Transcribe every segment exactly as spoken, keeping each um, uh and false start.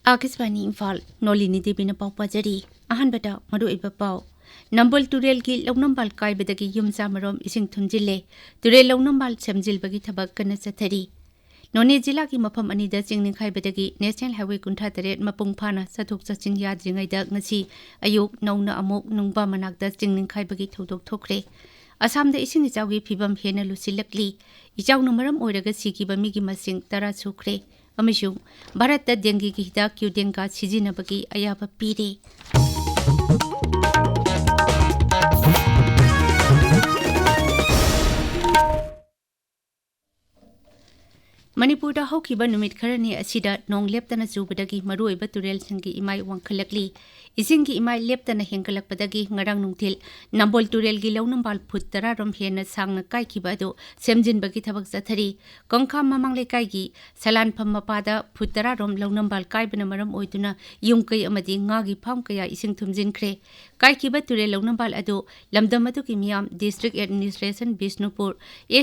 ꯑꯥꯀꯥꯁꯕꯥꯅꯤ ꯏꯝꯐꯥꯜ, ꯅꯣꯂꯤꯅꯤ ꯗꯦꯕꯤꯅ ꯄꯥꯎ ꯄꯥꯖꯔꯤ꯫ ꯑꯍꯥꯟꯕꯗ ꯃꯔꯨꯑꯣꯏꯕ ꯄꯥꯎ꯫ ꯅꯝꯕꯣꯜ ꯇꯨꯔꯦꯜꯒꯤ ꯂꯧꯅꯝꯕꯥꯜ ꯀꯥꯏꯕꯗꯒꯤ ꯌꯨꯝ ꯆꯥꯃꯔꯣꯝ ꯏꯁꯤꯡ ꯊꯨꯝꯖꯤꯜꯂꯦ꯫ ꯇꯨꯔꯦꯜ ꯂꯧꯅꯝꯕꯥꯜ ꯁꯦꯝꯖꯤꯜꯕꯒꯤ ꯊꯕꯛ ꯀꯟꯅ ꯆꯠꯊꯔꯤ꯫ ꯅꯣꯅꯦ ꯖꯤꯂꯥꯒꯤ ꯃꯐꯝ ꯑꯅꯤꯗ ꯆꯤꯡ ꯅꯤꯡꯈꯥꯏꯕꯗꯒꯤ ꯅꯦꯁꯅꯦꯜ ꯍꯥꯏꯋꯦ ꯀꯨꯟꯊ꯭ꯔꯥ ꯇꯔꯦꯠ ꯃꯄꯨꯡ ꯐꯥꯅ ꯆꯠꯊꯣꯛ ꯆꯠꯁꯤꯟ ꯌꯥꯗ꯭ꯔꯤꯉꯩꯗ ꯉꯁꯤ ꯑꯌꯨꯛ ꯅꯧꯅ ꯑꯃꯨꯛ ꯅꯨꯡꯕꯥ ꯃꯅꯥꯛꯇ ꯆꯤꯡ ꯅꯤꯡꯈꯥꯏꯕꯒꯤ ꯊꯧꯗꯣꯛ ꯊꯣꯛꯈ꯭ꯔꯦ꯫ ꯑꯁꯥꯝꯗ ꯏꯁꯤꯡ ꯏꯆꯥꯎꯒꯤ ꯐꯤꯕꯝ ꯍꯦꯟꯅ ꯂꯨꯁꯤꯜꯂꯛꯂꯤ꯫ ꯏꯆꯥꯎꯅ ꯃꯔꯝ ꯑꯣꯏꯔꯒ ꯁꯤꯈꯤꯕ ꯃꯤꯒꯤ ꯃꯁꯤꯡ ꯇꯔꯥ ꯁꯨꯈ꯭ꯔꯦ꯫ ꯑꯃꯁꯨꯡ ꯚꯥꯔꯠꯇ ꯗꯦꯡꯒꯤꯒꯤ ꯍꯤꯗꯥꯛ ꯀ꯭ꯌꯨꯗꯦꯡꯒꯥ ꯁꯤꯖꯤꯟꯅꯕꯒꯤ ꯑꯌꯥꯕ ꯄꯤꯔꯦ꯫ ꯃꯅꯤꯄꯨꯔꯗ ꯍꯧꯈꯤꯕ ꯅꯨꯃꯤꯠ ꯈꯔꯅꯤ ꯑꯁꯤꯗ ꯅꯣꯡ ꯂꯦꯞꯇꯅ ꯆꯨꯕꯗꯒꯤ ꯃꯔꯨꯑꯣꯏꯕ ꯇꯨꯔꯦꯜꯁꯤꯡꯒꯤ ꯏꯃꯥꯏ ꯋꯥꯡꯈꯠꯂꯛꯂꯤ꯫ ꯏꯁꯤꯡꯒꯤ ꯏꯃꯥꯏ ꯂꯦꯞꯇꯅ ꯍꯦꯟꯒꯠꯂꯛꯄꯗꯒꯤ ꯉꯔꯥꯡ ꯅꯨꯡꯊꯤꯜ ꯅꯝꯕꯣꯜ ꯇꯨꯔꯦꯜꯒꯤ ꯂꯧꯅꯝꯕꯥꯜ ꯐꯨꯠ ꯇꯔꯥ ꯔꯣꯝ ꯍꯦꯟꯅ ꯁꯥꯡꯅ ꯀꯥꯏꯈꯤꯕ ꯑꯗꯨ ꯁꯦꯝꯖꯤꯟꯕꯒꯤ ꯊꯕꯛ ꯆꯠꯊꯔꯤ꯫ ꯀꯣꯡꯈꯥꯝ ꯃꯃꯥꯡ ꯂꯩꯀꯥꯏꯒꯤ ꯁꯂꯥꯟꯐꯝ ꯃꯄꯥꯗ ꯐꯨꯠ ꯇꯔꯥ ꯔꯣꯝ ꯂꯧꯅꯝꯕꯥꯜ ꯀꯥꯏꯕꯅ ꯃꯔꯝ ꯑꯣꯏꯗꯨꯅ ꯌꯨꯝ ꯀꯩ ꯑꯃꯗꯤ ꯉꯥꯒꯤ ꯐꯥꯝ ꯀꯌꯥ ꯏꯁꯤꯡ ꯊꯨꯝꯖꯤꯟꯈ꯭ꯔꯦ꯫ ꯀꯥꯏꯈꯤꯕ ꯇꯨꯔꯦꯜ ꯂꯧꯅꯝꯕꯥꯜ ꯑꯗꯨ ꯂꯝꯗꯝ ꯑꯗꯨꯒꯤ ꯃꯤꯌꯥꯝ, District Administration Bishnupur,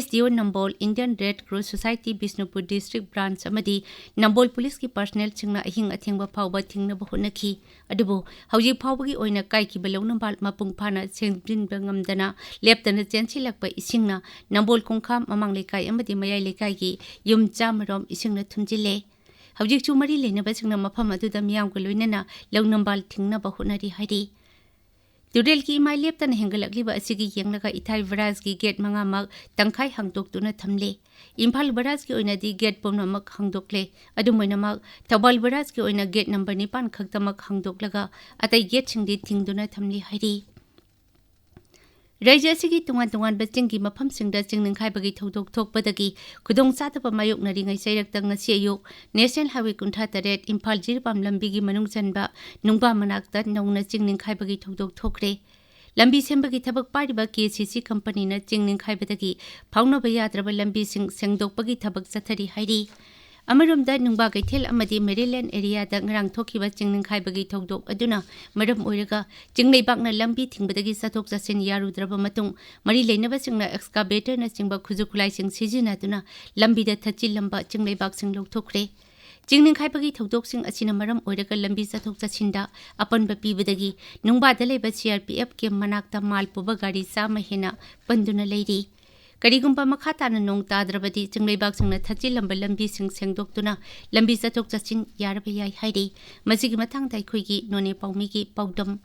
S D O ꯅꯝꯕꯣꯜ, Indian Red Cross Society Bishnupur District Branch ꯑꯃꯗꯤ ꯅꯝꯕꯣꯜ ꯄꯨꯂꯤꯁꯀꯤ ꯄꯔꯁꯅꯦꯜꯁꯤꯡꯅ ꯑꯍꯤꯡ ꯑꯊꯦꯡꯕ ꯐꯥꯎꯕ ꯊꯤꯡꯅꯕ ꯍꯣꯠꯅꯈꯤ꯫ ꯑꯗꯨꯕꯨ ꯍꯧꯖꯤꯛ ꯐꯥꯎꯕꯒꯤ ꯑꯣꯏꯅ ꯀꯥꯏꯈꯤꯕ ꯂꯧꯅꯝꯕꯥꯜ ꯃꯄꯨꯡ ꯐꯥꯅ ꯁꯦꯝꯖꯤꯟꯕ ꯉꯝꯗꯅ ꯂꯦꯞꯇꯅ ꯆꯦꯟꯁꯤꯜꯂꯛꯄ ꯏꯁꯤꯡꯅ ꯅꯝꯕꯣꯜ ꯀꯣꯡꯈꯥꯝ ꯃꯃꯥꯡ ꯂꯩꯀꯥꯏ ꯑꯃꯗꯤ ꯃꯌꯥꯏ ꯂꯩꯀꯥꯏꯒꯤ ꯌꯨꯝ ꯆꯥꯃꯔꯣꯝ ꯏꯁꯤꯡꯅ ꯊꯨꯝꯖꯤꯜꯂꯦ꯫ ꯍꯧꯖꯤꯛꯁꯨ ꯃꯔꯤ ꯂꯩꯅꯕꯁꯤꯡꯅ ꯃꯐꯝ ꯑꯗꯨꯗ ꯃꯤꯌꯥꯝꯒ ꯂꯣꯏꯅꯅ ꯂꯧꯅꯝꯕꯥꯜ ꯊꯤꯡꯅꯕ ꯍꯣꯠꯅꯔꯤ ꯍꯥꯏꯔꯤ꯫ ꯇꯨꯔꯦꯜꯒꯤ ꯏꯃꯥꯏ ꯂꯦꯞꯇꯅ ꯍꯦꯟꯒꯠꯂꯛꯂꯤꯕ ꯑꯁꯤꯒꯤ ꯌꯦꯡꯂꯒ ꯏꯊꯥꯏ ꯕꯔꯥꯖꯀꯤ ꯒꯦꯠ ꯃꯉꯥꯃꯛ ꯇꯪꯈꯥꯏ ꯍꯥꯡꯗꯣꯛꯇꯨꯅ ꯊꯝꯂꯦ꯫ ꯏꯝꯐꯥꯜ ꯕꯔꯥꯖꯀꯤ ꯑꯣꯏꯅꯗꯤ ꯒꯦꯠ ꯄꯨꯝꯅꯃꯛ ꯍꯥꯡꯗꯣꯛꯂꯦ꯫ ꯑꯗꯨꯝ ꯑꯣꯏꯅꯃꯛ, ꯊꯧꯕꯥꯜ ꯕꯔꯥꯖꯀꯤ ꯑꯣꯏꯅ ꯒꯦꯠ ꯅꯝꯕꯔ ꯅꯤꯄꯥꯟ ꯈꯛꯇꯃꯛ ꯍꯥꯡꯗꯣꯛꯂꯒ ꯑꯇꯩ ꯒꯦꯠꯁꯤꯡꯗꯤ ꯊꯤꯡꯗꯨꯅ ꯊꯝꯂꯤ ꯍꯥꯏꯔꯤ꯫ ꯔꯥꯖ꯭ꯌ ꯑꯁꯤꯒꯤ ꯇꯣꯉꯥꯟ ꯇꯣꯉꯥꯟꯕ ꯆꯤꯡꯒꯤ ꯃꯐꯝꯁꯤꯡꯗ ꯆꯤꯡ ꯅꯤꯡꯈꯥꯏꯕꯒꯤ ꯊꯧꯗꯣꯛ ꯊꯣꯛꯄꯗꯒꯤ ꯈꯨꯗꯣꯡꯆꯥꯗꯕ ꯃꯥꯌꯣꯛꯅꯔꯤꯉꯩ ꯆꯩꯔꯛꯇ ꯉꯁꯤ ꯑꯌꯨꯛ ꯅꯦꯁꯅꯦꯜ ꯍꯥꯏꯋꯦ ꯀꯨꯟꯊ꯭ꯔꯥ ꯇꯔꯦꯠ ꯏꯝꯐꯥꯜ ꯖꯤꯔꯤꯕꯥꯝ ꯂꯝꯕꯤꯒꯤ ꯃꯅꯨꯡ ꯆꯟꯕ ꯅꯨꯡꯕꯥ ꯃꯅꯥꯛꯇ ꯅꯧꯅ ꯆꯤꯡ ꯅꯤꯡꯈꯥꯏꯕꯒꯤ ꯊꯧꯗꯣꯛ ꯊꯣꯛꯈ꯭ꯔꯦ꯫ ꯂꯝꯕꯤ ꯁꯦꯝꯕꯒꯤ ꯊꯕꯛ ꯄꯥꯏꯔꯤꯕ K C C ꯀꯝꯄꯅꯤꯅ ꯆꯤꯡ ꯅꯤꯡꯈꯥꯏꯕꯗꯒꯤ ꯐꯥꯎꯅꯕ ꯌꯥꯗ꯭ꯔꯕ ꯂꯝꯕꯤꯁꯤꯡ ꯁꯦꯡꯗꯣꯛꯄꯒꯤ ꯊꯕꯛ ꯆꯠꯊꯔꯤ ꯍꯥꯏꯔꯤ꯫ ꯑꯃꯔꯣꯝꯗ, ꯅꯨꯡꯕꯥ ꯀꯩꯊꯦꯜ ꯑꯃꯗꯤ ꯃꯦꯔꯤꯂꯦꯟ ꯑꯦꯔꯤꯌꯥꯗ ꯉꯔꯥꯡ ꯊꯣꯛꯈꯤꯕ ꯆꯤꯡ ꯅꯤꯡꯈꯥꯏꯕꯒꯤ ꯊꯧꯗꯣꯛ ꯑꯗꯨꯅ ꯃꯔꯝ ꯑꯣꯏꯔꯒ ꯆꯤꯡꯂꯩꯕꯥꯛꯅ ꯂꯝꯕꯤ ꯊꯤꯡꯕꯗꯒꯤ ꯆꯠꯊꯣꯛ ꯆꯠꯁꯤꯟ ꯌꯥꯔꯨꯗ꯭ꯔꯕ ꯃꯇꯨꯡ, ꯃꯔꯤ ꯂꯩꯅꯕꯁꯤꯡꯅ ꯑꯦꯛꯁꯀꯥꯚꯦꯇꯔꯅꯆꯤꯡꯕ ꯈꯨꯠꯁꯨ ꯈꯨꯠꯂꯥꯏꯁꯤꯡ ꯁꯤꯖꯤꯟꯅꯗꯨꯅ ꯂꯝꯕꯤꯗ ꯊꯠꯆꯤꯜꯂꯝꯕ ꯆꯤꯡꯂꯩꯕꯥꯛꯁꯤꯡ ꯂꯧꯊꯣꯛꯈ꯭ꯔꯦ꯫ ꯆꯤꯡ ꯅꯤꯡꯈꯥꯏꯕꯒꯤ ꯊꯧꯗꯣꯛꯁꯤꯡ ꯑꯁꯤꯅ ꯃꯔꯝ ꯑꯣꯏꯔꯒ ꯂꯝꯕꯤ ꯆꯠꯊꯣꯛ ꯆꯠꯁꯤꯟꯗ ꯑꯄꯟꯕ ꯄꯤꯕꯗꯒꯤ ꯅꯨꯡꯕꯥꯗ ꯂꯩꯕ C R P F camp ꯃꯅꯥꯛꯇ ꯃꯥꯜ ꯄꯨꯕ ꯒꯥꯔꯤ ꯆꯥꯝꯃ ꯍꯦꯟꯅ ꯄꯟꯗꯨꯅ ꯂꯩꯔꯤ꯫ ꯀꯔꯤꯒꯨꯝꯕ ꯃꯈꯥ ꯇꯥꯅ ꯅꯣꯡ ꯇꯥꯗ꯭ꯔꯕꯗꯤ ꯆꯤꯡꯂꯩꯕꯥꯛꯁꯤꯡꯅ ꯊꯠꯆꯤꯜꯂꯝꯕ ꯂꯝꯕꯤꯁꯤꯡ ꯁꯦꯡꯗꯣꯛꯇꯨꯅ ꯂꯝꯕꯤ ꯆꯠꯊꯣꯛ ꯆꯠꯁꯤꯟ ꯌꯥꯔꯕ ꯌꯥꯏ ꯍꯥꯏꯔꯤ꯫ ꯃꯁꯤꯒꯤ ꯃꯇꯥꯡꯗ ꯑꯩꯈꯣꯏꯒꯤ ꯅꯣꯅꯦ ꯄꯥꯎꯃꯤꯒꯤ ꯄꯥꯎꯗꯝ꯫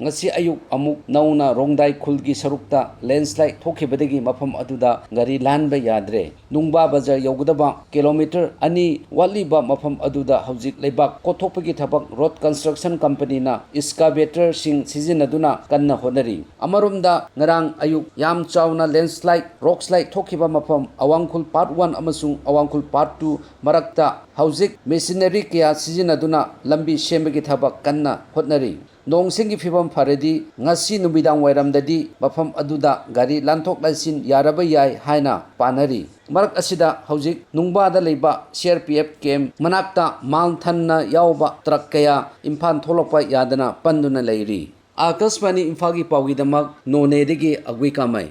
ꯉꯁꯤ ꯑꯌꯨꯛ ꯑꯃꯨꯛ ꯅꯧꯅ ꯔꯣꯡꯗꯥꯏ ꯈꯨꯜꯒꯤ ꯁꯔꯨꯛꯇ ꯂꯦꯟꯁꯂꯥꯏꯗ ꯊꯣꯛꯈꯤꯕꯗꯒꯤ ꯃꯐꯝ ꯑꯗꯨꯗ ꯒꯥꯔꯤ ꯂꯥꯟꯕ ꯌꯥꯗ꯭ꯔꯦ꯫ ꯅꯨꯡꯕꯥ ꯕꯖꯥꯔ ꯌꯧꯒꯗꯕ ꯀꯤꯂꯣꯃꯤꯇꯔ ꯑꯅꯤ ꯋꯥꯠꯂꯤꯕ ꯃꯐꯝ ꯑꯗꯨꯗ ꯍꯧꯖꯤꯛ ꯂꯩꯕꯥꯛ ꯀꯣꯠꯊꯣꯛꯄꯒꯤ ꯊꯕꯛ ꯔꯣꯗ ꯀꯟꯁꯇ꯭ꯔꯛꯁꯟ ꯀꯝꯄꯅꯤꯅ ꯏꯁꯀꯥꯕꯦꯇꯔꯁꯤꯡ ꯁꯤꯖꯤꯟꯅꯗꯨꯅ ꯀꯟꯅ ꯍꯣꯠꯅꯔꯤ꯫ ꯑꯃꯔꯣꯝꯗ ꯉꯔꯥꯡ ꯑꯌꯨꯛ ꯌꯥꯝ ꯆꯥꯎꯅ ꯂꯦꯟꯁꯂꯥꯏꯗ, ꯔꯣꯛꯁꯂꯥꯏꯗ ꯊꯣꯛꯈꯤꯕ ꯃꯐꯝ ꯑꯋꯥꯡꯈꯨꯜ ꯄꯥꯔꯠ ꯋꯥꯟ ꯑꯃꯁꯨꯡ ꯑꯋꯥꯡꯈꯨꯜ ꯄꯥꯔꯠ ꯇꯨ ꯃꯔꯛꯇ ꯍꯧꯖꯤꯛ ꯃꯦꯁꯤꯅꯔꯤ ꯀꯌꯥ ꯁꯤꯖꯤꯟꯅꯗꯨꯅ ꯂꯝꯕꯤ ꯁꯦꯝꯕꯒꯤ ꯊꯕꯛ ꯀꯟꯅ ꯍꯣꯠꯅꯔꯤ꯫ ꯅꯣꯡꯁꯤꯡꯒꯤ ꯐꯤꯕꯝ ꯐꯔꯗꯤ ꯉꯁꯤ ꯅꯨꯃꯤꯗꯥꯡ ꯋꯥꯏꯔꯝꯗꯗꯤ ꯃꯐꯝ ꯑꯗꯨꯗ ꯒꯥꯔꯤ ꯂꯥꯟꯊꯣꯛ ꯂꯥꯟꯁꯤꯟ ꯌꯥꯔꯕ ꯌꯥꯏ ꯍꯥꯏꯅ ꯄꯥꯅꯔꯤ꯫ ꯃꯔꯛ ꯑꯁꯤꯗ ꯍꯧꯖꯤꯛ ꯅꯨꯡꯕꯥꯗ ꯂꯩꯕ C R P F camp ꯃꯅꯥꯛꯇ ꯃꯥꯜ ꯊꯟꯅ ꯌꯥꯎꯕ ꯇ꯭ꯔꯛ ꯀꯌꯥ ꯏꯝꯐꯥꯜ ꯊꯣꯛꯂꯛꯄ ꯌꯥꯗꯅ ꯄꯟꯗꯨꯅ ꯂꯩꯔꯤ꯫ ꯑꯥꯀꯥꯁꯕꯥꯅꯤ ꯏꯝꯐꯥꯜꯒꯤ ꯄꯥꯎꯒꯤꯗꯃꯛ ꯅꯣꯅꯦꯗꯒꯤ ꯑꯒꯨꯏ ꯀꯥꯃꯩ꯫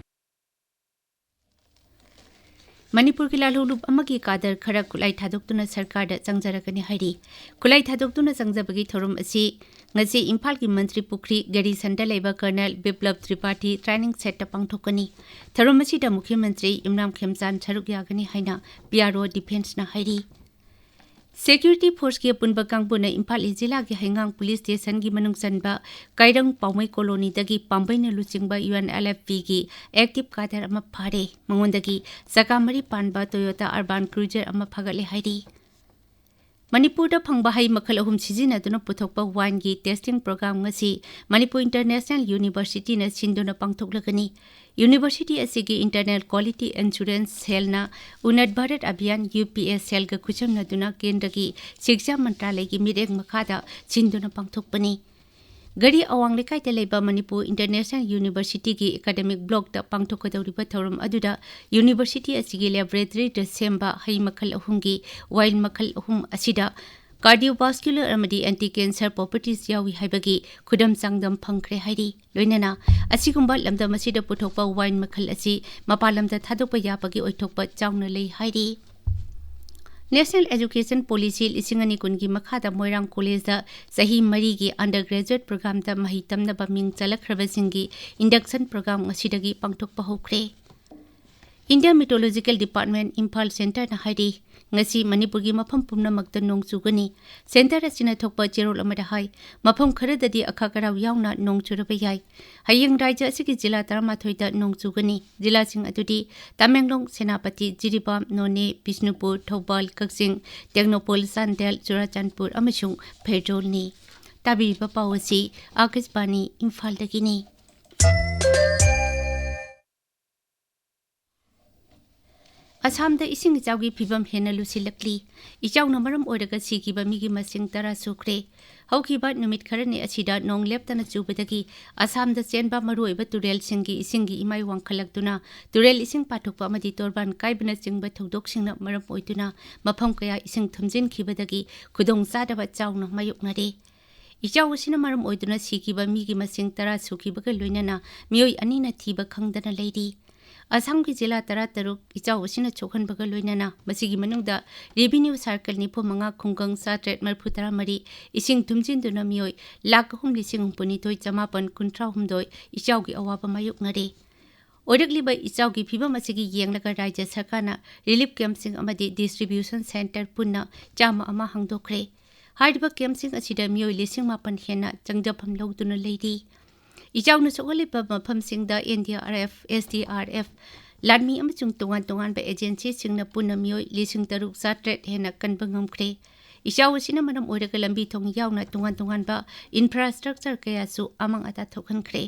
ꯃꯅꯤꯄꯨꯔꯒꯤ ꯂꯥꯜꯍꯧꯂꯨꯞ ꯑꯃꯒꯤ ꯀꯥꯗꯔ ꯈꯔ ꯈꯨꯠꯂꯥꯏ ꯊꯥꯗꯣꯛꯇꯨꯅ ꯁꯔꯀꯥꯔꯗ ꯆꯪꯖꯔꯒꯅꯤ ꯍꯥꯏꯔꯤ꯫ ꯈꯨꯠꯂꯥꯏ ꯊꯥꯗꯣꯛꯇꯨꯅ ꯆꯪꯖꯕꯒꯤ ꯊꯧꯔꯝ ꯑꯁꯤ ꯉꯁꯤ ꯏꯝꯐꯥꯜꯒꯤ ꯃꯟꯇ꯭ꯔꯤ ꯄꯨꯈ꯭ꯔꯤ ꯒꯦꯔꯤꯁꯟꯗ ꯂꯩꯕ ꯀꯔꯅꯦꯜ ꯕꯤꯄ꯭ꯂꯕ ꯇ꯭ꯔꯤꯄꯥꯊꯤ ꯇ꯭ꯔꯦꯅꯤꯡ ꯁꯦꯠꯇ ꯄꯥꯡꯊꯣꯛꯀꯅꯤ꯫ ꯊꯧꯔꯝ ꯑꯁꯤꯗ ꯃꯨꯈ꯭ꯌ ꯃꯟꯇ꯭ꯔꯤ ꯏꯝꯔꯥꯝ ꯈꯦꯝꯆꯥꯟ ꯁꯔꯨꯛ ꯌꯥꯒꯅꯤ ꯍꯥꯏꯅ ꯄꯤ ꯑꯥꯔ ꯑꯣ ꯗꯤꯐꯦꯟꯁꯅ ꯍꯥꯏꯔꯤ꯫ ꯁꯦꯀ꯭ꯌꯨꯔꯤꯇꯤ ꯐꯣꯔꯁꯀꯤ ꯑꯄꯨꯟꯕ ꯀꯥꯡꯕꯨꯅ ꯏꯝꯐꯥꯜ ꯏꯁ ꯖꯤꯂꯥꯒꯤ ꯍꯩꯉꯥꯡ ꯄꯨꯂꯤꯁ ꯁ꯭ꯇꯦꯁꯟꯒꯤ ꯃꯅꯨꯡ ꯆꯟꯕ ꯀꯥꯏꯔꯪ ꯄꯥꯎꯃꯩ ꯀꯣꯂꯣꯅꯤꯗꯒꯤ ꯄꯥꯝꯕꯩꯅ ꯂꯨꯆꯤꯡꯕ ꯌꯨ ꯑꯦꯟ ꯑꯦꯜ ꯑꯦꯐ ꯄꯤꯒꯤ ꯑꯦꯛꯇꯤꯚ ꯀꯥꯗꯔ ꯑꯃ ꯐꯥꯔꯦ꯫ ꯃꯉꯣꯟꯗꯒꯤ ꯆꯀꯥ ꯃꯔꯤ ꯄꯥꯟꯕ ꯇꯣꯌꯣꯇꯥ ꯑꯔꯕꯥꯟ ꯀ꯭ꯔꯨꯖꯔ ꯑꯃ ꯐꯥꯒꯠꯂꯦ ꯍꯥꯏꯔꯤ꯫ ꯃꯅꯤꯄꯨꯔꯗ ꯐꯪꯕ ꯍꯩ ꯃꯈꯜ ꯑꯍꯨꯝ ꯁꯤꯖꯤꯟꯅꯗꯨꯅ ꯄꯨꯊꯣꯛꯄ ꯋꯥꯏꯟꯒꯤ ꯇꯦꯁꯇꯤꯡ ꯄ꯭ꯔꯣꯒ꯭ꯔꯥꯝ ꯉꯁꯤ ꯃꯅꯤꯄꯨꯔ ꯏꯟꯇꯔꯅꯦꯁꯅꯦꯜ ꯌꯨꯅꯤꯚꯔꯁꯤꯇꯤꯅ ꯁꯤꯟꯗꯨꯅ ꯄꯥꯡꯊꯣꯛꯂꯒꯅꯤ꯫ ꯌꯨꯅꯤꯚꯔꯁꯤꯇꯤ ꯑꯁꯤꯒꯤ ꯏꯟꯇꯔꯅꯦꯜ ꯀ꯭ꯋꯥꯂꯤꯇꯤ ꯑꯦꯁꯨꯔꯦꯟꯁ ꯁꯦꯜꯅ ꯎꯅꯠ ꯚꯥꯔꯠ ꯑꯚꯤꯌꯥꯟ, ꯌꯨ ꯄꯤ ꯑꯦꯁ, ꯁꯦꯜꯒ ꯈꯨꯠꯁꯝꯅꯗꯨꯅ ꯀꯦꯟꯗ꯭ꯔꯒꯤ ꯁꯤꯛꯁꯥ ꯃꯟꯇ꯭ꯔꯥꯂꯌꯒꯤ ꯃꯤꯠꯌꯦꯡ ꯃꯈꯥꯗ ꯁꯤꯟꯗꯨꯅ ꯄꯥꯡꯊꯣꯛꯄꯅꯤ꯫ ꯘꯔꯤ ꯑꯋꯥꯡ ꯂꯩꯀꯥꯏꯗ ꯂꯩꯕ ꯃꯅꯤꯄꯨꯔ ꯏꯟꯇꯔꯅꯦꯁꯅꯦꯜ ꯌꯨꯅꯤꯚꯔꯁꯤꯇꯤꯒꯤ ꯑꯦꯀꯥꯗꯃꯤꯛ ꯕ꯭ꯂꯣꯛꯇ ꯄꯥꯡꯊꯣꯛꯀꯗꯧꯔꯤꯕ ꯊꯧꯔꯝ ꯑꯗꯨꯗ ꯌꯨꯅꯤꯚꯔꯁꯤꯇꯤ ꯑꯁꯤꯒꯤ ꯂꯦꯕꯣꯔꯦꯇꯔꯤꯗ ꯁꯦꯝꯕ ꯍꯩ ꯃꯈꯜ ꯑꯍꯨꯝꯒꯤ ꯋꯥꯏꯟ ꯃꯈꯜ ꯑꯍꯨꯝ ꯑꯁꯤꯗ ꯀꯥꯔꯗꯤꯑꯣꯚꯥꯁꯀꯨꯂꯔ ꯑꯃꯗꯤ ꯑꯦꯟꯇꯤ ꯀꯦꯟꯁꯔ ꯄ꯭ꯔꯣꯄꯔꯇꯤꯁ ꯌꯥꯎꯏ ꯍꯥꯏꯕꯒꯤ ꯈꯨꯗꯝ ꯆꯥꯡꯗꯝ ꯐꯪꯈ꯭ꯔꯦ ꯍꯥꯏꯔꯤ꯫ ꯂꯣꯏꯅꯅ ꯑꯁꯤꯒꯨꯝꯕ ꯂꯝꯗꯝ ꯑꯁꯤꯗ ꯄꯨꯊꯣꯛꯄ ꯋꯥꯏꯟ ꯃꯈꯜ ꯑꯁꯤ ꯃꯄꯥꯟ ꯂꯝꯗ ꯊꯥꯗꯣꯛꯄ ꯌꯥꯕꯒꯤ ꯑꯣꯏꯊꯣꯛꯄ ꯆꯥꯎꯅ ꯂꯩ ꯍꯥꯏꯔꯤ꯫ National Education Policy ꯂꯤꯁꯤꯡ ꯑꯅꯤ ꯀꯨꯟꯒꯤ ꯃꯈꯥꯗ ꯃꯣꯏꯔꯥꯡ ꯀꯣꯂꯦꯖꯇ ꯆꯍꯤ ꯃꯔꯤꯒꯤ undergraduate programꯗ ꯃꯍꯩ ꯇꯝꯅꯕ ꯃꯤꯡ ꯆꯜꯂꯛꯈ꯭ꯔꯕꯁꯤꯡꯒꯤ induction program ꯉꯁꯤꯗꯒꯤ ꯄꯥꯡꯊꯣꯛꯄ ꯍꯧꯈ꯭ꯔꯦ꯫ India Meteorological Department, ꯏꯝꯐꯥꯜ centreꯅ ꯍꯥꯏꯔꯤ, ꯉꯁꯤ ꯃꯅꯤꯄꯨꯔꯒꯤ ꯃꯐꯝ ꯄꯨꯝꯅꯃꯛꯇ ꯅꯣꯡ ꯆꯨꯒꯅꯤ꯫ Centre ꯑꯁꯤꯅ ꯊꯣꯛꯄ ꯆꯦꯔꯣꯜ ꯑꯃꯗ ꯍꯥꯏ, ꯃꯐꯝ ꯈꯔꯗꯗꯤ ꯑꯈꯥꯛ ꯑꯔꯥꯎ ꯌꯥꯎꯅ ꯅꯣꯡ ꯆꯨꯔꯕ ꯌꯥꯏ꯫ ꯍꯌꯦꯡ ꯔꯥꯖ꯭ꯌ ꯑꯁꯤꯒꯤ ꯖꯤꯂꯥ ꯇꯔꯥꯃꯥꯊꯣꯏꯗ ꯅꯣꯡ ꯆꯨꯒꯅꯤ꯫ ꯖꯤꯂꯥꯁꯤꯡ ꯑꯗꯨꯗꯤ ꯇꯃꯦꯡꯂꯣꯡ, ꯁꯦꯅꯥꯄꯇꯤ, ꯖꯤꯔꯤꯕꯥꯝ, ꯅꯣꯅꯦ, ꯕꯤꯁꯅꯨꯄꯨꯔ, ꯊꯧꯕꯥꯜ, ꯀꯛꯆꯤꯡ, ꯇꯦꯡꯅꯧꯄꯜ, ꯆꯥꯟꯗꯦꯜ, ꯆꯨꯔꯥꯆꯥꯟꯄꯨꯔ ꯑꯃꯁꯨꯡ ꯐꯦꯔꯗꯣꯜꯅꯤ꯫ ꯇꯥꯕꯤꯔꯤꯕ ꯄꯥꯎ ꯑꯁꯤ ꯑꯥꯀꯥꯁꯕꯥꯅꯤ ꯏꯝꯐꯥꯜꯗꯒꯤꯅꯤ꯫ ꯑꯁꯥꯝꯗ ꯏꯁꯤꯡ ꯏꯆꯥꯎꯒꯤ ꯐꯤꯕꯝ ꯍꯦꯟꯅ ꯂꯨꯁꯤꯜꯂꯛꯂꯤ꯫ ꯏꯆꯥꯎꯅ ꯃꯔꯝ ꯑꯣꯏꯔꯒ ꯁꯤꯈꯤꯕ ꯃꯤꯒꯤ ꯃꯁꯤꯡ ꯇꯔꯥ ꯁꯨꯈ꯭ꯔꯦ꯫ ꯍꯧꯈꯤꯕ ꯅꯨꯃꯤꯠ ꯈꯔꯅꯤ ꯑꯁꯤꯗ ꯅꯣꯡ ꯂꯦꯞꯇꯅ ꯆꯨꯕꯗꯒꯤ ꯑꯁꯥꯝꯗ ꯆꯦꯟꯕ ꯃꯔꯨꯑꯣꯏꯕ ꯇꯨꯔꯦꯜꯁꯤꯡꯒꯤ ꯏꯁꯤꯡꯒꯤ ꯏꯃꯥꯏ ꯋꯥꯡꯈꯠꯂꯛꯇꯨꯅ ꯇꯨꯔꯦꯜ ꯏꯁꯤꯡ ꯄꯥꯊꯣꯛꯄ ꯑꯃꯗꯤ ꯇꯣꯔꯕꯥꯟ ꯀꯥꯏꯕꯅꯆꯤꯡꯕ ꯊꯧꯗꯣꯛꯁꯤꯡꯅ ꯃꯔꯝ ꯑꯣꯏꯗꯨꯅ ꯃꯐꯝ ꯀꯌꯥ ꯏꯁꯤꯡ ꯊꯨꯝꯖꯤꯟꯈꯤꯕꯗꯒꯤ ꯈꯨꯗꯣꯡꯆꯥꯗꯕ ꯆꯥꯎꯅ ꯃꯥꯌꯣꯛꯅꯔꯦ꯫ ꯏꯆꯥꯎ ꯑꯁꯤꯅ ꯃꯔꯝ ꯑꯣꯏꯗꯨꯅ ꯁꯤꯈꯤꯕ ꯃꯤꯒꯤ ꯃꯁꯤꯡ ꯇꯔꯥ ꯁꯨꯈꯤꯕꯒ ꯂꯣꯏꯅꯅ ꯃꯤꯑꯣꯏ ꯑꯅꯤꯅ ꯊꯤꯕ ꯈꯪꯗꯅ ꯂꯩꯔꯤ꯫ ꯑꯁꯥꯝꯒꯤ ꯖꯤꯂꯥ ꯇꯔꯥꯇꯔꯨꯛ ꯏꯆꯥꯎ ꯑꯁꯤꯅ ꯁꯣꯛꯍꯟꯕꯒ ꯂꯣꯏꯅꯅ ꯃꯁꯤꯒꯤ ꯃꯅꯨꯡꯗ revenue circle ꯅꯤꯐꯨ ꯃꯉꯥ, ꯈꯨꯡꯒꯪ ꯆꯥꯇ꯭ꯔꯦꯠ ꯃꯔꯤꯐꯨ ꯇꯔꯥ ꯃꯔꯤ ꯏꯁꯤꯡ ꯊꯨꯝꯖꯤꯟꯗꯨꯅ ꯃꯤꯑꯣꯏ ꯂꯥꯈ ꯑꯍꯨꯝ ꯂꯤꯁꯤꯡ ꯍꯨꯝꯐꯨꯅꯤꯊꯣꯏ ꯆꯃꯥꯄꯟ ꯀꯨꯟꯊ꯭ꯔꯥ ꯍꯨꯝꯗꯣꯏ ꯏꯆꯥꯎꯒꯤ ꯑꯋꯥꯕ ꯃꯥꯌꯣꯛꯅꯔꯦ꯫ ꯑꯣꯏꯔꯛꯂꯤꯕ ꯏꯆꯥꯎꯒꯤ ꯐꯤꯕꯝ ꯑꯁꯤꯒꯤ ꯌꯦꯡꯂꯒ ꯔꯥꯖ꯭ꯌ ꯁꯔꯀꯥꯔꯅ relief campꯁꯤꯡ ꯑꯃꯗꯤ distribution centre ꯄꯨꯟꯅ ꯆꯥꯝꯃ ꯑꯃ ꯍꯥꯡꯗꯣꯛꯈ꯭ꯔꯦ꯫ ꯍꯥꯏꯔꯤꯕ campꯁꯤꯡ ꯑꯁꯤꯗ ꯃꯤꯑꯣꯏ ꯂꯤꯁꯤꯡ ꯃꯥꯄꯟ ꯍꯦꯟꯅ ꯆꯪꯖꯐꯝ ꯂꯧꯗꯨꯅ ꯂꯩꯔꯤ꯫ ꯏꯆꯥꯎꯅ ꯁꯣꯛꯍꯜꯂꯤꯕ ꯃꯐꯝꯁꯤꯡꯗ N D R F, S D R F, ꯂꯥꯟꯃꯤ ꯑꯃꯁꯨꯡ ꯇꯣꯉꯥꯟ ꯇꯣꯉꯥꯟꯕ agencyꯁꯤꯡꯅ ꯄꯨꯟꯅ ꯃꯤꯑꯣꯏ ꯂꯤꯁꯤꯡ ꯇꯔꯨꯛ ꯆꯥꯇ꯭ꯔꯦꯠ ꯍꯦꯟꯅ ꯀꯟꯕ ꯉꯝꯈ꯭ꯔꯦ꯫ ꯏꯆꯥꯎ ꯑꯁꯤꯅ ꯃꯔꯝ ꯑꯣꯏꯔꯒ ꯂꯝꯕꯤ ꯊꯣꯡ ꯌꯥꯎꯅ ꯇꯣꯉꯥꯟ ꯇꯣꯉꯥꯟꯕ infrastructure ꯀꯌꯥꯁꯨ ꯑꯃꯥꯡ ꯑꯇꯥ ꯊꯣꯛꯍꯟꯈ꯭ꯔꯦ꯫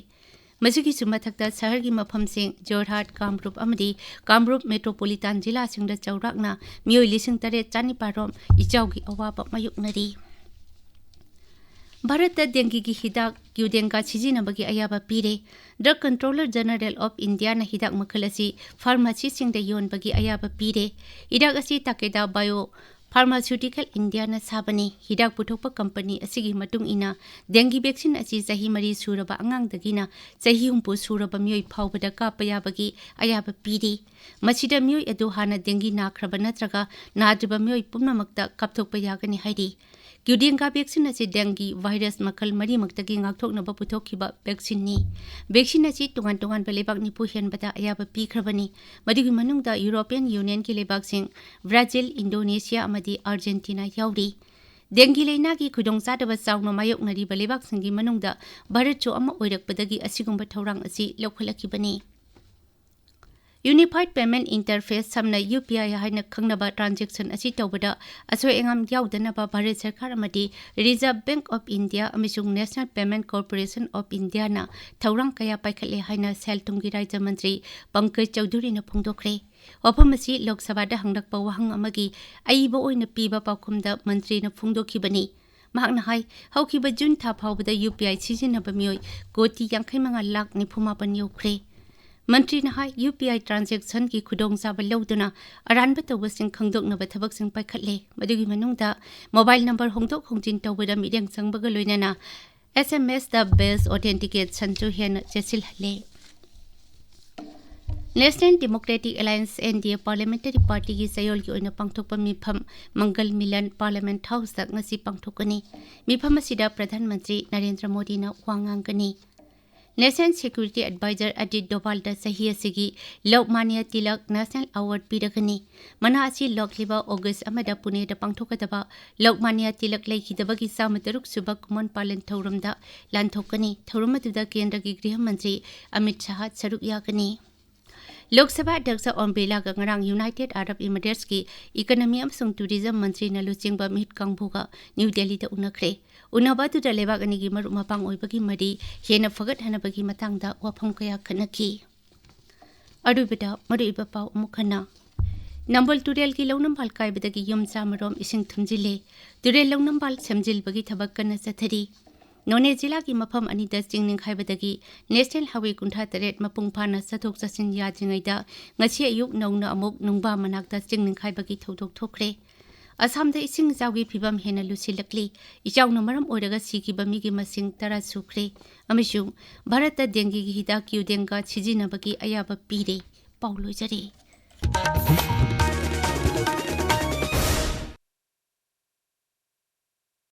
ꯃꯁꯤꯒꯤꯁꯨ ꯃꯊꯛꯇ ꯁꯍꯔꯒꯤ ꯃꯐꯝꯁꯤꯡ ꯖꯣꯔꯍꯥꯠ, ꯀꯥꯃꯔꯨꯞ ꯑꯃꯗꯤ ꯀꯥꯃꯔꯨꯞ metropolitan ꯖꯤꯂꯥꯁꯤꯡꯗ ꯆꯥꯎꯔꯥꯛꯅ ꯃꯤꯑꯣꯏ ꯂꯤꯁꯤꯡ ꯇꯔꯦꯠ ꯆꯥꯅꯤꯄꯥꯟ ꯔꯣꯝ ꯏꯆꯥꯎꯒꯤ ꯑꯋꯥꯕ ꯃꯥꯌꯣꯛꯅꯔꯤ꯫ ꯚꯥꯔꯠꯇ ꯗꯦꯡꯒꯤꯒꯤ ꯍꯤꯗꯥꯛ ꯀ꯭ꯌꯨꯗꯦꯡꯒꯥ ꯁꯤꯖꯤꯟꯅꯕꯒꯤ ꯑꯌꯥꯕ ꯄꯤꯔꯦ꯫ Drug Controller General of Indiaꯅ ꯍꯤꯗꯥꯛ ꯃꯈꯜ ꯑꯁꯤ pharmacyꯁꯤꯡꯗ ꯌꯣꯟꯕꯒꯤ ꯑꯌꯥꯕ ꯄꯤꯔꯦ꯫ ꯍꯤꯗꯥꯛ ꯑꯁꯤ Takeda Bio Pharmaceutical Indiana ꯁꯥꯕꯅꯤ꯫ ꯍꯤꯗꯥꯛ ꯄꯨꯊꯣꯛꯄ ꯀꯝꯄꯅꯤ ꯑꯁꯤꯒꯤ ꯃꯇꯨꯡ ꯏꯟꯅ, dengue vaccine ꯑꯁꯤ ꯆꯍꯤ ꯃꯔꯤ ꯁꯨꯔꯕ ꯑꯉꯥꯡꯗꯒꯤꯅ ꯆꯍꯤ ꯍꯨꯝꯐꯨ ꯁꯨꯔꯕ ꯃꯤꯑꯣꯏ ꯐꯥꯎꯕꯗ ꯀꯥꯞꯄ ꯌꯥꯕꯒꯤ ꯑꯌꯥꯕ ꯄꯤꯔꯤ꯫ ꯃꯁꯤꯗ ꯃꯤꯑꯣꯏ ꯑꯗꯨ ꯍꯥꯟꯅ dengue ꯅꯥꯈ꯭ꯔꯕ ꯅꯠꯇ꯭ꯔꯒ ꯅꯥꯗ꯭ꯔꯤꯕ ꯃꯤꯑꯣꯏ ꯄꯨꯝꯅꯃꯛꯇ ꯀꯥꯞꯊꯣꯛꯄ ꯌꯥꯒꯅꯤ ꯍꯥꯏꯔꯤ꯫ Qdenga vaccine ꯑꯁꯤ dengue virus ꯃꯈꯜ ꯃꯔꯤꯃꯛꯇꯒꯤ ꯉꯥꯛꯊꯣꯛꯅꯕ ꯄꯨꯊꯣꯛꯈꯤꯕ vaccineꯅꯤ꯫ Vaccine ꯑꯁꯤ ꯇꯣꯉꯥꯟ ꯇꯣꯉꯥꯟꯕ ꯂꯩꯕꯥꯛ ꯅꯤꯐꯨ ꯍꯦꯟꯕꯗ ꯑꯌꯥꯕ ꯄꯤꯈ꯭ꯔꯕꯅꯤ꯫ ꯃꯗꯨꯒꯤ ꯃꯅꯨꯡꯗ European Unionꯒꯤ ꯂꯩꯕꯥꯛꯁꯤꯡ Brazil, Indonesia ꯑꯃꯗꯤ Argentina ꯌꯥꯎꯔꯤ꯫ Dengue ꯂꯩꯅꯥꯒꯤ ꯈꯨꯗꯣꯡꯆꯥꯗꯕ ꯆꯥꯎꯅ ꯃꯥꯌꯣꯛꯅꯔꯤꯕ ꯂꯩꯕꯥꯛꯁꯤꯡꯒꯤ ꯃꯅꯨꯡꯗ ꯚꯥꯔꯠꯁꯨ ꯑꯃ ꯑꯣꯏꯔꯛꯄꯗꯒꯤ ꯑꯁꯤꯒꯨꯝꯕ ꯊꯧꯔꯥꯡ ꯑꯁꯤ ꯂꯧꯈꯠꯂꯛꯈꯤꯕꯅꯤ꯫ Unified Payment Interface, ꯁꯝꯅ UPI ꯍꯥꯏꯅ ꯈꯪꯅꯕ transaction ꯑꯁꯤ ꯇꯧꯕꯗ ꯑꯁꯣꯏ ꯑꯉꯥꯝ ꯌꯥꯎꯗꯅꯕ ꯚꯥꯔꯠ ꯁꯔꯀꯥꯔ ꯑꯃꯗꯤ Reserve Bank of India ꯑꯃꯁꯨꯡ National Payment Corporation of Indiaꯅ ꯊꯧꯔꯥꯡ ꯀꯌꯥ ꯄꯥꯏꯈꯠꯂꯦ ꯍꯥꯏꯅ ꯁꯦꯜ ꯊꯨꯝꯒꯤ ꯔꯥꯖ꯭ꯌ ꯃꯟꯇ꯭ꯔꯤ ꯄꯪꯀꯖ ꯆꯧꯙꯨꯔꯤꯅ ꯐꯣꯡꯗꯣꯛꯈ꯭ꯔꯦ꯫ ꯋꯥꯐꯝ ꯑꯁꯤ ꯂꯣꯛ ꯁꯚꯥꯗ ꯍꯪꯂꯛꯄ ꯋꯥꯍꯪ ꯑꯃꯒꯤ ꯑꯏꯕ ꯑꯣꯏꯅ ꯄꯤꯕ ꯄꯥꯎꯈꯨꯝꯗ ꯃꯟꯇ꯭ꯔꯤꯅ ꯐꯣꯡꯗꯣꯛꯈꯤꯕꯅꯤ꯫ ꯃꯍꯥꯛꯅ ꯍꯥꯏ, ꯍꯧꯈꯤꯕ ꯖꯨꯟ ꯊꯥ ꯐꯥꯎꯕꯗ UPI ꯁꯤꯖꯤꯟꯅꯕ ꯃꯤꯑꯣꯏ ꯀꯣꯇꯤ ꯌꯥꯡꯈꯩ ꯃꯉꯥ ꯂꯥꯈ ꯅꯤꯐꯨ ꯃꯥꯄꯟ ꯌꯧꯈ꯭ꯔꯦ꯫ ꯃꯟꯇ꯭ꯔꯤꯅ ꯍꯥꯏ, UPI transactionꯒꯤ ꯈꯨꯗꯣꯡꯆꯥꯕ ꯂꯧꯗꯨꯅ ꯑꯔꯥꯟꯕ ꯇꯧꯕꯁꯤꯡ ꯈꯪꯗꯣꯛꯅꯕ ꯊꯕꯛꯁꯤꯡ ꯄꯥꯏꯈꯠꯂꯦ꯫ ꯃꯗꯨꯒꯤ ꯃꯅꯨꯡꯗ mobile number ꯍꯣꯡꯗꯣꯛ ꯍꯣꯡꯖꯤꯟ ꯇꯧꯕꯗ ꯃꯤꯠꯌꯦꯡ ꯆꯪꯕꯒ ꯂꯣꯏꯅꯅ SMSꯇ based authenticationꯁꯨ ꯍꯦꯟꯅ ꯆꯦꯠꯁꯤꯜꯍꯜꯂꯦ꯫ National Democratic Alliance, NDA, Parliamentary Partyꯒꯤ ꯆꯌꯣꯜꯒꯤ ꯑꯣꯏꯅ ꯄꯥꯡꯊꯣꯛꯄ ꯃꯤꯐꯝ ꯃꯪꯒꯜ ꯃꯤꯂꯟ Parliament Houseꯇ ꯉꯁꯤ ꯄꯥꯡꯊꯣꯛꯀꯅꯤ꯫ ꯃꯤꯐꯝ ꯑꯁꯤꯗ ꯄ꯭ꯔꯙꯥꯟ ꯃꯟꯇ꯭ꯔꯤ ꯅꯔꯦꯟꯗ꯭ꯔ ꯃꯣꯗꯤꯅ ꯋꯥ ꯉꯥꯡꯒꯅꯤ꯫ National Security Advisor Ajit Dovalꯗ ꯆꯍꯤ ꯑꯁꯤꯒꯤ ꯂꯣꯛꯃꯥꯟꯌ ꯇꯤꯂꯛ National Award ꯄꯤꯔꯒꯅꯤ꯫ ꯃꯅꯥ ꯑꯁꯤ ꯂꯥꯛꯂꯤꯕ ꯑꯣꯒꯁ ꯑꯃꯗ ꯄꯨꯅꯦꯗ ꯄꯥꯡꯊꯣꯛꯀꯗꯕ ꯂꯣꯛꯃꯥꯟꯌ ꯇꯤꯂꯛ ꯂꯩꯈꯤꯗꯕꯒꯤ ꯆꯥꯝꯃ ꯇꯔꯨꯛ ꯁꯨꯕ ꯀꯨꯃꯣꯟ ꯄꯥꯂꯟ ꯊꯧꯔꯝꯗ ꯂꯥꯟꯊꯣꯛꯀꯅꯤ꯫ ꯊꯧꯔꯝ ꯑꯗꯨꯗ ꯀꯦꯟꯗ꯭ꯔꯒꯤ ꯒ꯭ꯔꯤꯍ ꯃꯟꯇ꯭ꯔꯤ ꯑꯃꯤꯠ ꯁꯥꯍ ꯁꯔꯨꯛ ꯌꯥꯒꯅꯤ꯫ ꯂꯣꯛ ꯁꯚꯥ ꯑꯗ꯭ꯌꯛꯁ ꯑꯣꯝ ꯕꯤꯔꯂꯥꯒ ꯉꯔꯥꯡ United Arab Emirates ꯀꯤ economy ꯑꯃꯁꯨꯡ tourism ꯃꯟꯇ꯭ꯔꯤꯅ ꯂꯨꯆꯤꯡꯕ ꯃꯤꯍꯨꯠ ꯀꯥꯡꯕꯨꯒ ꯅ꯭ꯌꯨ ꯗꯦꯜꯂꯤꯗ ꯎꯅꯈ꯭ꯔꯦ꯫ ꯎꯅꯕ ꯑꯗꯨꯗ ꯂꯩꯕꯥꯛ ꯑꯅꯤꯒꯤ ꯃꯔꯨꯞ ꯃꯄꯥꯡ ꯑꯣꯏꯕꯒꯤ ꯃꯔꯤ ꯍꯦꯟꯅ ꯐꯒꯠꯍꯟꯅꯕꯒꯤ ꯃꯇꯥꯡꯗ ꯋꯥꯐꯝ ꯀꯌꯥ ꯈꯟꯅꯈꯤ꯫ ꯑꯔꯣꯏꯕꯗ ꯃꯔꯨꯑꯣꯏꯕ ꯄꯥꯎ ꯑꯃꯨꯛ ꯍꯟꯅ꯫ ꯅꯝꯕꯣꯜ ꯇꯨꯔꯦꯜꯒꯤ ꯂꯧꯅꯝꯕꯥꯜ ꯀꯥꯏꯕꯗꯒꯤ ꯌꯨꯝ ꯆꯥꯝꯃ ꯔꯣꯝ ꯏꯁꯤꯡ ꯊꯨꯝꯖꯤꯜꯂꯦ꯫ ꯇꯨꯔꯦꯜ ꯂꯧꯅꯝꯕꯥꯜ ꯁꯦꯝꯖꯤꯜꯕꯒꯤ ꯊꯕꯛ ꯀꯟꯅ ꯆꯠꯊꯔꯤ꯫ ꯅꯣꯅꯦ ꯖꯤꯂꯥꯒꯤ ꯃꯐꯝ ꯑꯅꯤꯗ ꯆꯤꯡ ꯅꯤꯡꯈꯥꯏꯕꯗꯒꯤ National Highway ꯀꯨꯟꯊ꯭ꯔꯥ ꯇꯔꯦꯠ ꯃꯄꯨꯡ ꯐꯥꯅ ꯆꯠꯊꯣꯛ ꯆꯠꯁꯤꯟ ꯌꯥꯗ꯭ꯔꯤꯉꯩꯗ ꯉꯁꯤ ꯑꯌꯨꯛ ꯅꯧꯅ ꯑꯃꯨꯛ ꯅꯨꯡꯕꯥ ꯃꯅꯥꯛꯇ ꯆꯤꯡ ꯅꯤꯡꯈꯥꯏꯕꯒꯤ ꯊꯧꯗꯣꯛ ꯊꯣꯛꯈ꯭ꯔꯦ꯫ ꯑꯁꯥꯝꯗ ꯏꯁꯤꯡ ꯏꯆꯥꯎꯒꯤ ꯐꯤꯕꯝ ꯍꯦꯟꯅ ꯂꯨꯁꯤꯜꯂꯛꯂꯤ꯫ ꯏꯆꯥꯎꯅ ꯃꯔꯝ ꯑꯣꯏꯔꯒ ꯁꯤꯈꯤꯕ ꯃꯤꯒꯤ ꯃꯁꯤꯡ ꯇꯔꯥ ꯁꯨꯈ꯭ꯔꯦ ꯑꯃꯁꯨꯡ ꯚꯥꯔꯠꯇ ꯗꯦꯡꯒꯤꯒꯤ ꯍꯤꯗꯥꯛ ꯀ꯭ꯌꯨꯗꯦꯡꯒ ꯁꯤꯖꯤꯟꯅꯕꯒꯤ ꯑꯌꯥꯕ ꯄꯤꯔꯦ꯫ ꯄꯥꯎ ꯂꯣꯏꯖꯔꯦ꯫